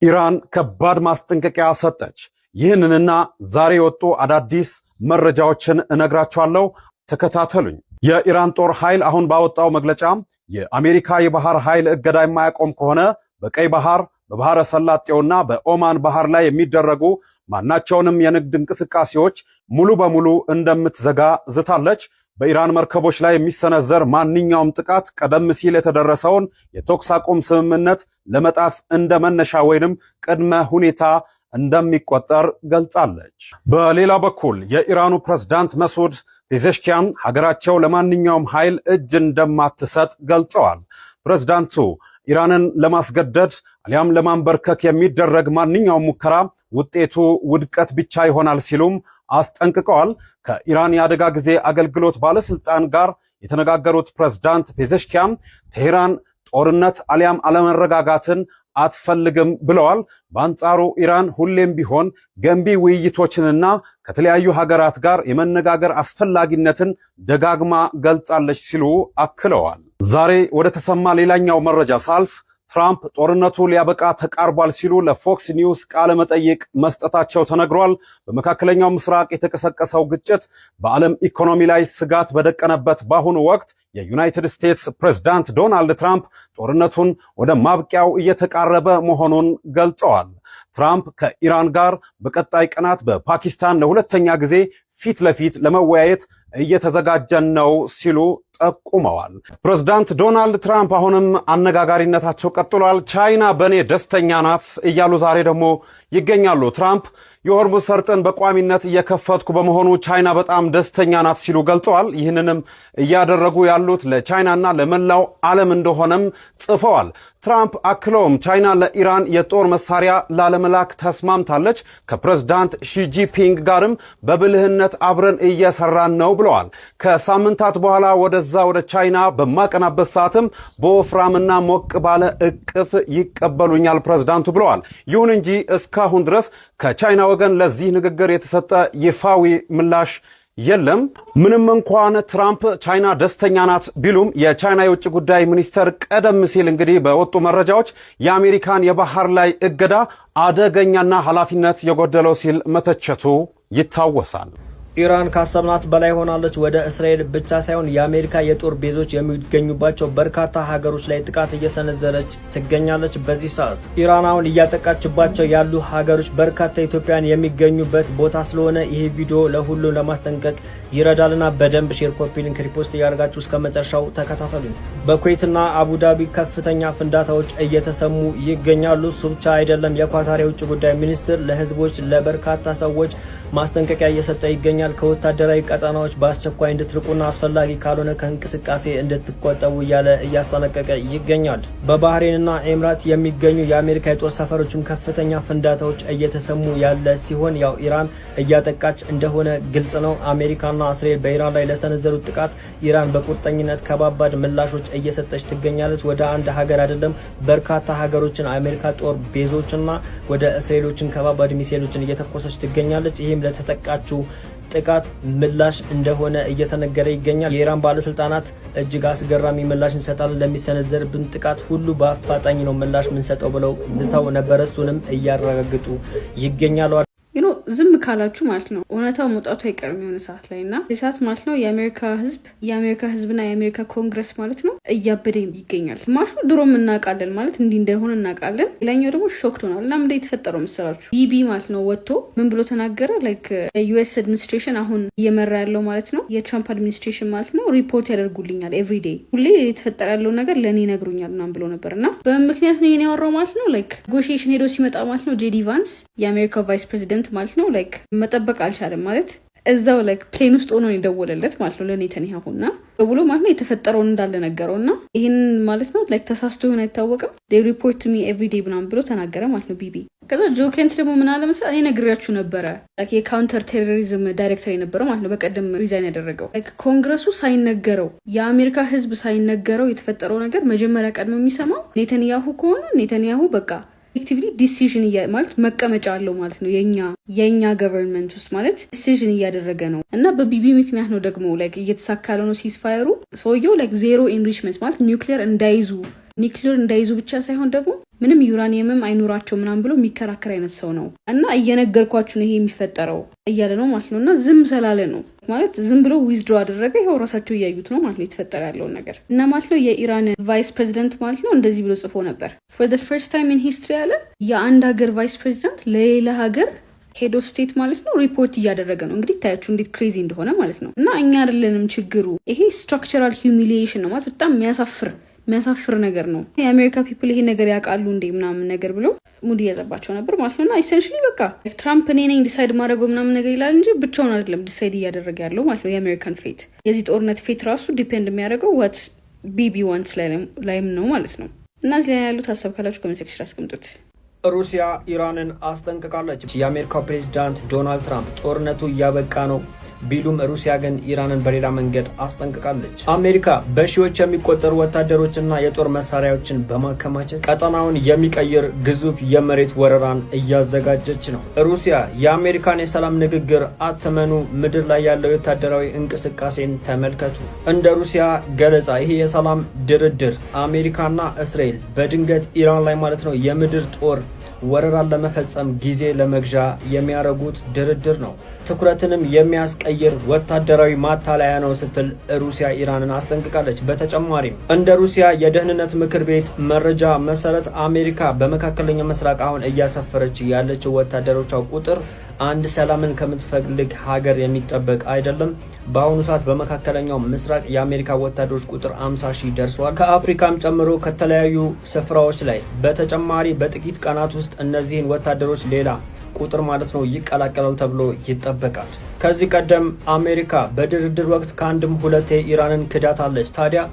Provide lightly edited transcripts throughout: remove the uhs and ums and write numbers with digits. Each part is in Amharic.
ኢራን ከባድ ማስጠንቀቂያ ሰጠች። ይህንንና ዛሬ የወጡ አዳዲስ መረጃዎችን እነግራችኋለሁ። ተከታተሉኝ። የኢራን ጦር ኃይል አሁን ባወጣው መግለጫ የአሜሪካ የባህር ኃይል እገዳ የማያቆም ከሆነ በቀይ ባህር፣ በባህረ ሰላጤውና በኦማን ባህር ላይ የሚደረጉ ማናቸውንም የንግድ እንቅስቃሴዎች ሙሉ በሙሉ እንደምትዘጋ ዝታለች። በኢራን መርከቦች ላይ የሚሰነዘር ማንኛውም ጥቃት ቀደም ሲል የተደረሰውን የተኩስ አቁም ስምምነት ለመጣስ እንደ መነሻ ወይንም ቅድመ ሁኔታ እንደሚቆጠር ገልጻለች። በሌላ በኩል የኢራኑ ፕሬዝዳንት መስዑድ ፔዜሽኪያን ሀገራቸው ለማንኛውም ኃይል እጅ እንደማትሰጥ ገልጸዋል። ፕሬዝዳንቱ ኢራንን ለማስገደድ አሊያም ለማንበርከክ የሚደረግ ማንኛውም ሙከራ ውጤቱ ውድቀት ብቻ ይሆናል ሲሉም አስጠንቅቀዋል። ከኢራን የአደጋ ጊዜ አገልግሎት ባለስልጣን ጋር የተነጋገሩት ፕሬዝዳንት ፔዜሽኪያን ቴሄራን ጦርነት አሊያም አለመረጋጋትን አትፈልግም ብለዋል። በአንጻሩ ኢራን ሁሌም ቢሆን ገንቢ ውይይቶችንና ከተለያዩ ሀገራት ጋር የመነጋገር አስፈላጊነትን ደጋግማ ገልጻለች ሲሉ አክለዋል። ዛሬ ወደ ተሰማ ሌላኛው መረጃ ሳልፍ ትራምፕ ጦርነቱ ሊያበቃ ተቃርቧል ሲሉ ለፎክስ ኒውስ ቃለ መጠይቅ መስጠታቸው ተነግሯል። በመካከለኛው ምስራቅ የተቀሰቀሰው ግጭት በዓለም ኢኮኖሚ ላይ ስጋት በደቀነበት በአሁኑ ወቅት የዩናይትድ ስቴትስ ፕሬዝዳንት ዶናልድ ትራምፕ ጦርነቱን ወደ ማብቂያው እየተቃረበ መሆኑን ገልጸዋል። ትራምፕ ከኢራን ጋር በቀጣይ ቀናት በፓኪስታን ለሁለተኛ ጊዜ ፊት ለፊት ለመወያየት እየተዘጋጀን ነው ሲሉ ጠቁመዋል። ፕሬዝዳንት ዶናልድ ትራምፕ አሁንም አነጋጋሪነታቸው ቀጥሏል። ቻይና በእኔ ደስተኛ ናት እያሉ ዛሬ ደግሞ ይገኛሉ። ትራምፕ የሆርሙዝ ሰርጥን በቋሚነት እየከፈትኩ በመሆኑ ቻይና በጣም ደስተኛ ናት ሲሉ ገልጸዋል። ይህንንም እያደረጉ ያሉት ለቻይናና ለመላው ዓለም እንደሆነም ጽፈዋል። ትራምፕ አክለውም ቻይና ለኢራን የጦር መሳሪያ ላለመላክ ተስማምታለች፣ ከፕሬዝዳንት ሺጂፒንግ ጋርም በብልህነት አብረን እየሰራን ነው ብለዋል። ከሳምንታት በኋላ ወደዛ ወደ ቻይና በማቀናበት ሰዓትም በወፍራምና ሞቅ ባለ እቅፍ ይቀበሉኛል ፕሬዝዳንቱ ብለዋል። ይሁን እንጂ እስካሁን ድረስ ከቻይና ወገን ለዚህ ንግግር የተሰጠ ይፋዊ ምላሽ የለም። ምንም እንኳን ትራምፕ ቻይና ደስተኛ ናት ቢሉም የቻይና የውጭ ጉዳይ ሚኒስተር ቀደም ሲል እንግዲህ በወጡ መረጃዎች የአሜሪካን የባህር ላይ እገዳ አደገኛና ኃላፊነት የጎደለው ሲል መተቸቱ ይታወሳል። ኢራን ካሰብናት በላይ ሆናለች። ወደ እስራኤል ብቻ ሳይሆን የአሜሪካ የጦር ቤዞች የሚገኙባቸው በርካታ ሀገሮች ላይ ጥቃት እየሰነዘረች ትገኛለች። በዚህ ሰዓት ኢራን አሁን እያጠቃችባቸው ያሉ ሀገሮች በርካታ ኢትዮጵያውያን የሚገኙበት ቦታ ስለሆነ ይሄ ቪዲዮ ለሁሉም ለማስጠንቀቅ ይረዳልና በደንብ share፣ copy link፣ repost እያደረጋችሁ እስከ መጨረሻው ተከታተሉኝ። በኩዌትና አቡዳቢ ከፍተኛ ፍንዳታዎች እየተሰሙ ይገኛሉ። እሱ ብቻ አይደለም። የኳታር የውጭ ጉዳይ ሚኒስትር ለህዝቦች፣ ለበርካታ ሰዎች ማስጠንቀቂያ እየሰጠ ይገኛል። ከወታደራዊ ቀጠናዎች በአስቸኳይ እንድትርቁና አስፈላጊ ካልሆነ ከእንቅስቃሴ እንድትቆጠቡ እያለ እያስጠነቀቀ ይገኛል። በባህሬንና ኤምራት የሚገኙ የአሜሪካ የጦር ሰፈሮችም ከፍተኛ ፍንዳታዎች እየተሰሙ ያለ ሲሆን ያው ኢራን እያጠቃች እንደሆነ ግልጽ ነው። አሜሪካና እስራኤል በኢራን ላይ ለሰነዘሩት ጥቃት ኢራን በቁርጠኝነት ከባባድ ምላሾች እየሰጠች ትገኛለች። ወደ አንድ ሀገር አይደለም፣ በርካታ ሀገሮችን አሜሪካ ጦር ቤዞችና ወደ እስራኤሎችን ከባባድ ሚሳኤሎችን እየተኮሰች ትገኛለች። ይህም ለተጠቃችው ጥቃት ምላሽ እንደሆነ እየተነገረ ይገኛል። የኢራን ባለስልጣናት እጅግ አስገራሚ ምላሽ እንሰጣለን፣ ለሚሰነዘርብን ጥቃት ሁሉ በአፋጣኝ ነው ምላሽ ምንሰጠው ብለው ዝተው ነበረ። እሱንም እያረጋግጡ ይገኛሉ። ዝም ካላችሁ ማለት ነው እውነታው መውጣቱ አይቀርም የሆነ ሰዓት ላይ። እና ሰዓት ማለት ነው የአሜሪካ ህዝብና የአሜሪካ ኮንግረስ ማለት ነው እያበደ ይገኛል። ግማሹ ድሮም እናውቃለን ማለት እንዲህ እንደሆነ እናውቃለን። ሌላኛው ደግሞ shocked ሆናል። እና ምንድን የተፈጠረው መሰላችሁ? ቢቢ ማለት ነው ወጥቶ ምን ብሎ ተናገረ? Like የ US administration አሁን እየመራ ያለው ማለት ነው የትራምፕ administration ማለት ነው ሪፖርት ያደርጉልኛል everyday፣ ሁሌ የተፈጠረ ያለው ነገር ለእኔ ይነግሩኛል ምናምን ብሎ ነበር። እና በምን ምክንያት ነው ይሄን ያወራው ማለት ነው? Like negotiation ሄዶ ሲመጣ ማለት ነው ጄዲ ቫንስ የአሜሪካ vice president ማለት ነው like መጠበቅ አልቻለም። ማለት እዛው like plane ውስጥ ሆኖ የደወለለት ማለት ነው ለኔተንያሁ። እና ደውሎ ማለት ነው የተፈጠረውን እንዳለ ነገረው። እና ይህን ማለት ነው like ተሳስቶ ይሆን አይታወቅም፣ "Report me everyday" ምናምን ብሎ ተናገረ ማለት ነው ቢቢ። ከዛ ጆ ኬንት ደግሞ ምን አለ መሰለህ? እኔ ነግሬያችሁ ነበረ። የ counter terrorism director የነበረው ማለት ነው በቀደም resign ያደረገው፣ ኮንግረሱ ሳይነገረው፣ የአሜሪካ ህዝብ ሳይነገረው የተፈጠረው ነገር መጀመሪያ ቀድሞ የሚሰማው ኔተንያሁ ከሆነ ኔተንያሁ በቃ effectively decision ማለት መቀመጫ አለው ማለት ነው። የኛ government ውስጥ ማለት decision እያደረገ ነው። እና በቢቢ ምክንያት ነው ደግሞ like እየተሳካ ያለው ነው ceasefire ኡ። ሰውየው like zero enrichment ማለት ኒውክሊየር እንዳይዙ ኒክሌር እንዳይዙ ብቻ ሳይሆን ደግሞ ምንም ዩራኒየምም አይኖራቸው ምናምን ብሎ የሚከራከር አይነት ሰው ነው። እና እየነገርኳችሁ ነው ይሄ የሚፈጠረው እያለ ነው ማለት ነው። እና ዝም ስላለ ነው ማለት ዝም ብሎ withdraw አደረገ። ይኸው ራሳቸው እያዩት ነው ማለት ነው የተፈጠረ ያለውን ነገር። እና ማለት ነው የኢራን vice president ማለት ነው እንደዚህ ብሎ ጽፎ ነበር። "For the first time in history" አለ፣ የአንድ ሀገር vice president ለሌላ ሀገር head of state ማለት ነው ሪፖርት እያደረገ ነው። እንግዲህ ታያችሁ እንዴት crazy እንደሆነ ማለት ነው። እና እኛ አይደለንም ችግሩ፣ ይሄ structural humiliation ነው ማለት በጣም የሚያሳፍር የሚያሳፍር ነገር ነው። የአሜሪካ people ይሄ ነገር ያውቃሉ እንዴ ምናምን ነገር ብሎ ሙድ እያዘባቸው ነበር ማለት ነው። እና essentially በቃ ትራምፕ እኔ ነኝ decide ማድረገው ምናምን ነገር ይላል እንጂ ብቻውን አይደለም decide እያደረገ ያለው ማለት ነው። የአሜሪካን fate፣ የዚህ ጦርነት fate ራሱ depend የሚያደርገው what Bibi wants ላይም ነው ማለት ነው። እና እዚህ ላይ ያሉት ሀሳብ ካላችሁ comment section አስቀምጡት። ሩሲያ ኢራንን አስጠንቅቃለች። የአሜሪካው ፕሬዚዳንት ዶናልድ ትራምፕ ጦርነቱ እያበቃ ነው ቢሉም ሩሲያ ግን ኢራንን በሌላ መንገድ አስጠንቅቃለች። አሜሪካ በሺዎች የሚቆጠሩ ወታደሮችና የጦር መሳሪያዎችን በማከማቸት ቀጠናውን የሚቀይር ግዙፍ የመሬት ወረራን እያዘጋጀች ነው። ሩሲያ የአሜሪካን የሰላም ንግግር አትመኑ፣ ምድር ላይ ያለው ወታደራዊ እንቅስቃሴን ተመልከቱ። እንደ ሩሲያ ገለጻ ይሄ የሰላም ድርድር አሜሪካና እስራኤል በድንገት ኢራን ላይ ማለት ነው የምድር ጦር ወረራን ለመፈጸም ጊዜ ለመግዣ የሚያደርጉት ድርድር ነው። ትኩረትንም የሚያስቀይር ወታደራዊ ማታለያ ነው ስትል ሩሲያ ኢራንን አስጠንቅቃለች። በተጨማሪም እንደ ሩሲያ የደህንነት ምክር ቤት መረጃ መሰረት አሜሪካ በመካከለኛው ምስራቅ አሁን እያሰፈረች ያለችው ወታደሮቿ ቁጥር አንድ ሰላምን ከምትፈልግ ሀገር የሚጠበቅ አይደለም። በአሁኑ ሰዓት በመካከለኛው ምስራቅ የአሜሪካ ወታደሮች ቁጥር 50 ሺህ ደርሷል። ከአፍሪካም ጨምሮ ከተለያዩ ስፍራዎች ላይ በተጨማሪ በጥቂት ቀናት ውስጥ እነዚህን ወታደሮች ሌላ ቁጥር ማለት ነው ይቀላቀላል ተብሎ ይጠበቃል። ከዚህ ቀደም አሜሪካ በድርድር ወቅት ከአንድም ሁለቴ ኢራንን ክዳታለች። ታዲያ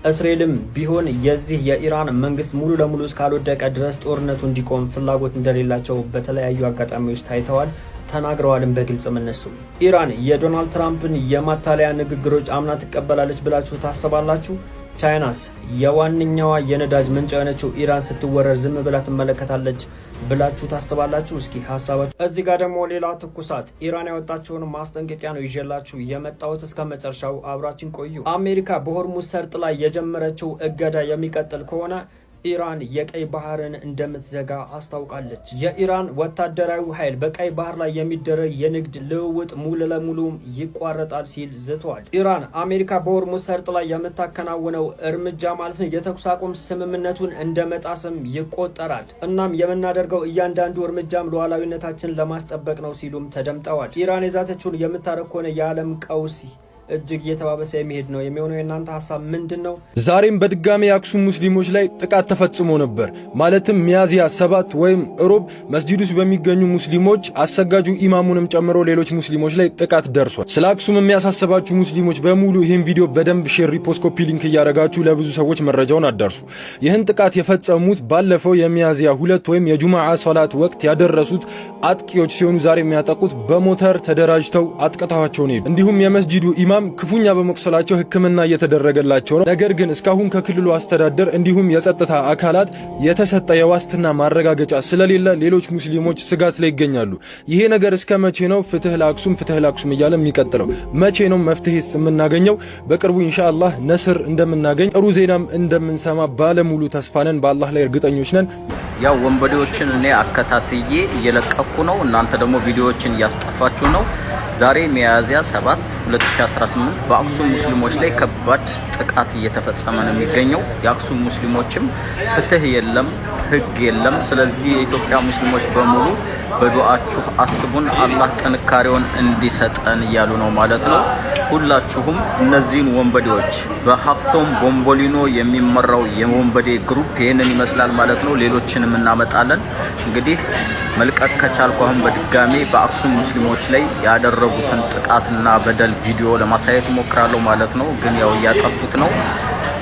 እስራኤልም ቢሆን የዚህ የኢራን መንግስት ሙሉ ለሙሉ እስካልወደቀ ድረስ ጦርነቱ እንዲቆም ፍላጎት እንደሌላቸው በተለያዩ አጋጣሚዎች ታይተዋል፣ ተናግረዋልም በግልጽም እነሱ። ኢራን የዶናልድ ትራምፕን የማታለያ ንግግሮች አምና ትቀበላለች ብላችሁ ታስባላችሁ? ቻይናስ የዋነኛዋ የነዳጅ ምንጭ የሆነችው ኢራን ስትወረር ዝም ብላ ትመለከታለች ብላችሁ ታስባላችሁ? እስኪ ሀሳባችሁ። እዚህ ጋር ደግሞ ሌላ ትኩሳት፣ ኢራን ያወጣችውን ማስጠንቀቂያ ነው ይዤላችሁ የመጣሁት። እስከ መጨረሻው አብራችን ቆዩ። አሜሪካ በሆርሙዝ ሰርጥ ላይ የጀመረችው እገዳ የሚቀጥል ከሆነ ኢራን የቀይ ባህርን እንደምትዘጋ አስታውቃለች። የኢራን ወታደራዊ ኃይል በቀይ ባህር ላይ የሚደረግ የንግድ ልውውጥ ሙሉ ለሙሉ ይቋረጣል ሲል ዝቷል። ኢራን አሜሪካ በሆርሙዝ ሰርጥ ላይ የምታከናውነው እርምጃ ማለት ነው የተኩስ አቁም ስምምነቱን እንደ መጣስም ይቆጠራል። እናም የምናደርገው እያንዳንዱ እርምጃም ሉዓላዊነታችን ለማስጠበቅ ነው ሲሉም ተደምጠዋል። ኢራን የዛተችውን የምታደርግ ከሆነ የዓለም ቀውስ እጅግ እየተባበሰ የሚሄድ ነው የሚሆነው። የእናንተ ሀሳብ ምንድን ነው? ዛሬም በድጋሚ የአክሱም ሙስሊሞች ላይ ጥቃት ተፈጽሞ ነበር። ማለትም ሚያዝያ 7 ወይም እሮብ መስጂድ ውስጥ በሚገኙ ሙስሊሞች አሰጋጁ ኢማሙንም ጨምሮ ሌሎች ሙስሊሞች ላይ ጥቃት ደርሷል። ስለ አክሱም የሚያሳስባችሁ ሙስሊሞች በሙሉ ይህን ቪዲዮ በደንብ share፣ repost፣ copy link እያደረጋችሁ ለብዙ ሰዎች መረጃውን አዳርሱ። ይህን ጥቃት የፈጸሙት ባለፈው የሚያዝያ 2 ወይም የጁማዓ ሶላት ወቅት ያደረሱት አጥቂዎች ሲሆኑ ዛሬ የሚያጠቁት በሞተር ተደራጅተው አጥቅተዋቸው ነው። እንዲሁም የመስጂዱ ኢማም ክፉኛ በመቁሰላቸው ሕክምና እየተደረገላቸው ነው። ነገር ግን እስካሁን ከክልሉ አስተዳደር እንዲሁም የጸጥታ አካላት የተሰጠ የዋስትና ማረጋገጫ ስለሌለ ሌሎች ሙስሊሞች ስጋት ላይ ይገኛሉ። ይሄ ነገር እስከ መቼ ነው ፍትህ ለአክሱም፣ ፍትህ ለአክሱም እያለ የሚቀጥለው? መቼ ነው መፍትሄስ የምናገኘው? በቅርቡ ኢንሻአላህ ነስር እንደምናገኝ፣ ጥሩ ዜናም እንደምንሰማ ባለሙሉ ተስፋ ነን። በአላህ ላይ እርግጠኞች ነን። ያው ወንበዴዎችን እኔ አከታትዬ እየለቀኩ ነው። እናንተ ደግሞ ቪዲዮዎችን እያስጠፋችሁ ነው። ዛሬ ሚያዝያ 7 2018 በአክሱም ሙስሊሞች ላይ ከባድ ጥቃት እየተፈጸመ ነው የሚገኘው። የአክሱም ሙስሊሞችም ፍትህ የለም፣ ህግ የለም። ስለዚህ የኢትዮጵያ ሙስሊሞች በሙሉ በዱአችሁ አስቡን፣ አላህ ጥንካሬውን እንዲሰጠን እያሉ ነው ማለት ነው። ሁላችሁም እነዚህን ወንበዴዎች፣ በሀፍቶም ቦምቦሊኖ የሚመራው የወንበዴ group ይህንን ይመስላል ማለት ነው። ሌሎችንም እናመጣለን። እንግዲህ መልቀቅ ከቻልኩ አሁን በድጋሜ በአክሱም ሙስሊሞች ላይ ያደረጉትን ጥቃትና በደል ቪዲዮ ለማሳየት እሞክራለሁ ማለት ነው። ግን ያው እያጠፉት ነው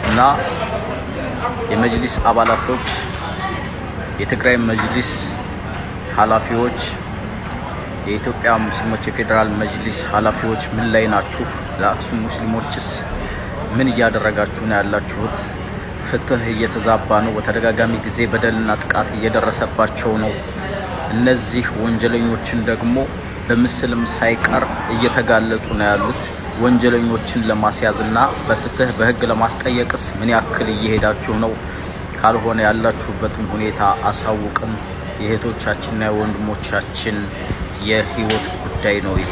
እና የመጅሊስ አባላቶች፣ የትግራይ መጅሊስ ኃላፊዎች፣ የኢትዮጵያ ሙስሊሞች የፌዴራል መጅሊስ ኃላፊዎች ምን ላይ ናችሁ? ለአክሱም ሙስሊሞችስ ምን እያደረጋችሁ ነው ያላችሁት? ፍትህ እየተዛባ ነው። በተደጋጋሚ ጊዜ በደልና ጥቃት እየደረሰባቸው ነው። እነዚህ ወንጀለኞችን ደግሞ በምስልም ሳይቀር እየተጋለጹ ነው ያሉት። ወንጀለኞችን ለማስያዝና በፍትህ በህግ ለማስጠየቅስ ምን ያክል እየሄዳችሁ ነው? ካልሆነ ያላችሁበትን ሁኔታ አሳውቅን። የእህቶቻችንና የወንድሞቻችን የህይወት ጉዳይ ነው ይሄ።